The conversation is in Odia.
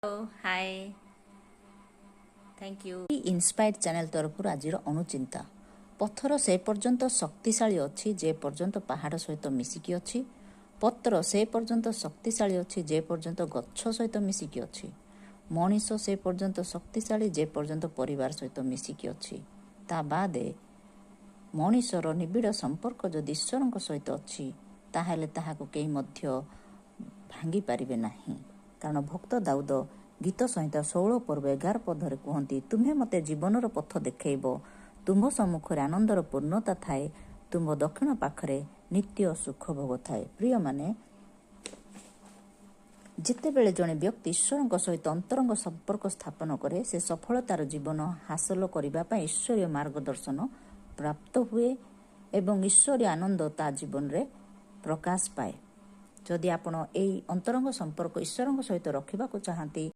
Hi, thank you. Inspired channel ତରଫରୁ ଆଜିର ଅନୁଚିନ୍ତା। ପଥର ସେ ପର୍ଯ୍ୟନ୍ତ ଶକ୍ତିଶାଳୀ ଅଛି, ଯେ ପର୍ଯ୍ୟନ୍ତ ପାହାଡ଼ ସହିତ ମିଶିକି ଅଛି। ପତ୍ର ସେ ପର୍ଯ୍ୟନ୍ତ ଶକ୍ତିଶାଳୀ ଅଛି, ଯେ ପର୍ଯ୍ୟନ୍ତ ଗଛ ସହିତ ମିଶିକି ଅଛି। ମଣିଷ ସେ ପର୍ଯ୍ୟନ୍ତ ଶକ୍ତିଶାଳୀ, ଯେ ପର୍ଯ୍ୟନ୍ତ ପରିବାର ସହିତ ମିଶିକି ଅଛି। ତା ବାଦେ ମଣିଷର ନିବିଡ଼ ସମ୍ପର୍କ ଯଦି ଈଶ୍ୱରଙ୍କ ସହିତ ଅଛି, ତାହେଲେ ତାହାକୁ କେହି ମଧ୍ୟ ଭାଙ୍ଗି ପାରିବେ ନାହିଁ। କାରଣ ଭକ୍ତ ଦାଉଦ ଗୀତ ସଂହିତା 16 ପର୍ବ 11 ପଦରେ କୁହନ୍ତି, "ତୁମ୍ଭେ ମୋତେ ଜୀବନର ପଥ ଦେଖାଇବ। ତୁମ୍ଭ ସମ୍ମୁଖରେ ଆନନ୍ଦର ପୂର୍ଣ୍ଣତା ଥାଏ। ତୁମ୍ଭ ଦକ୍ଷିଣ ପାଖରେ ନିତ୍ୟ ସୁଖ ଭୋଗ ଥାଏ।" ପ୍ରିୟମାନେ, ଯେତେବେଳେ ଜଣେ ବ୍ୟକ୍ତି ଈଶ୍ୱରଙ୍କ ସହିତ ଅନ୍ତରଙ୍ଗ ସମ୍ପର୍କ ସ୍ଥାପନ କରେ, ସେ ସଫଳତାର ଜୀବନ ହାସଲ କରିବା ପାଇଁ ଈଶ୍ୱରୀୟ ମାର୍ଗଦର୍ଶନ ପ୍ରାପ୍ତ ହୁଏ ଏବଂ ଈଶ୍ୱରୀୟ ଆନନ୍ଦ ତା ଜୀବନରେ ପ୍ରକାଶ ପାଏ। ଯଦି ଆପଣ ଏଇ ଅନ୍ତରଙ୍ଗ ସମ୍ପର୍କ ଈଶ୍ୱରଙ୍କ ସହିତ ରଖିବାକୁ ଚାହାନ୍ତି